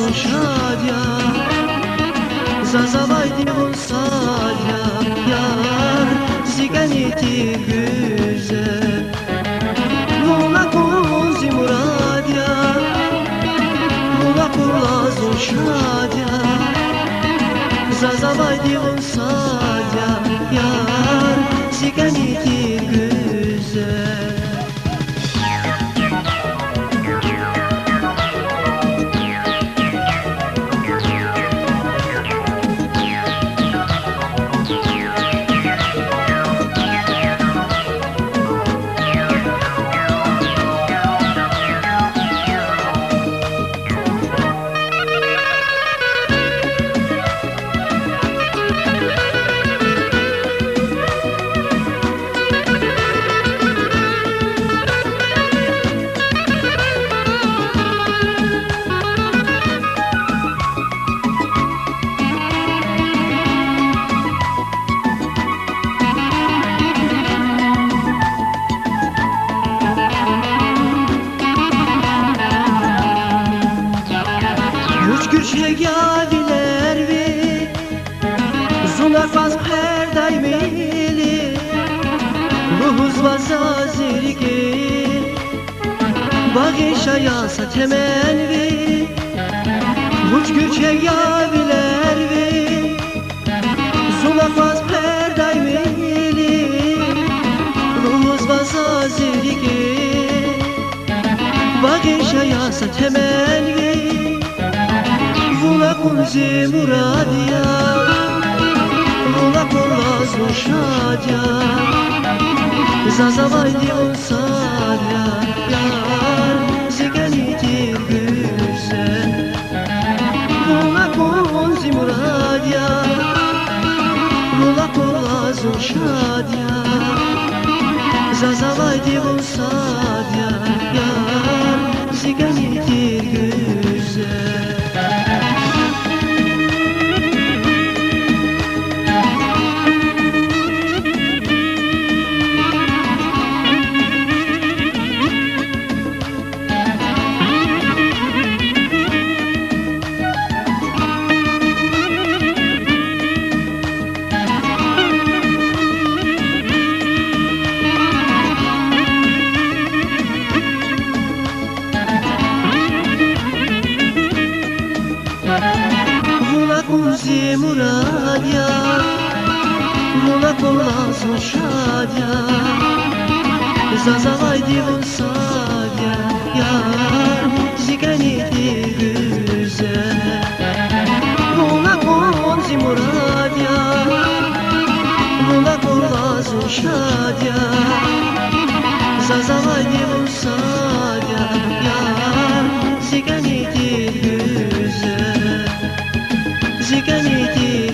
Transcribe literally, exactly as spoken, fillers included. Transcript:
зун шад я, заз авайди вун сад я, яр, зи кӀани тир гуьзел. Вун акун зи мурад я, вун акурла зун шад я, заз авайди вун сад я, яр, зи кӀани тир гуьзел. Вуч гуьрчег я вилер ви, зун акваз хъвердаймили, лугьузва заз зи рикӀи, багъишая са темен ви. Вуч гуьрчег я вилер ви, зун акваз хъвердаймили, лугьузва заз зи рикӀи, багъишая са темен ви. Вун акун зи мурад я, вун акурла зун шад я, заз авайди вун сад я, яр, зи кӀани тир гуьзел. Вун акун зи мурад я, вун акурла зун шад я, заз авайди вун сад я, яр, зи кӀани тир гуьзел. Вун акун зи мурад я, вун акурла зун шад я, заз авайди вун сад я, яр, зи кӀани тир гуьзел. Вун акун зи мурад я, вун акурла зун шад я, заз авайди вун сад я, яр, зи кӀани тир гуьзел. Зи кӀани тир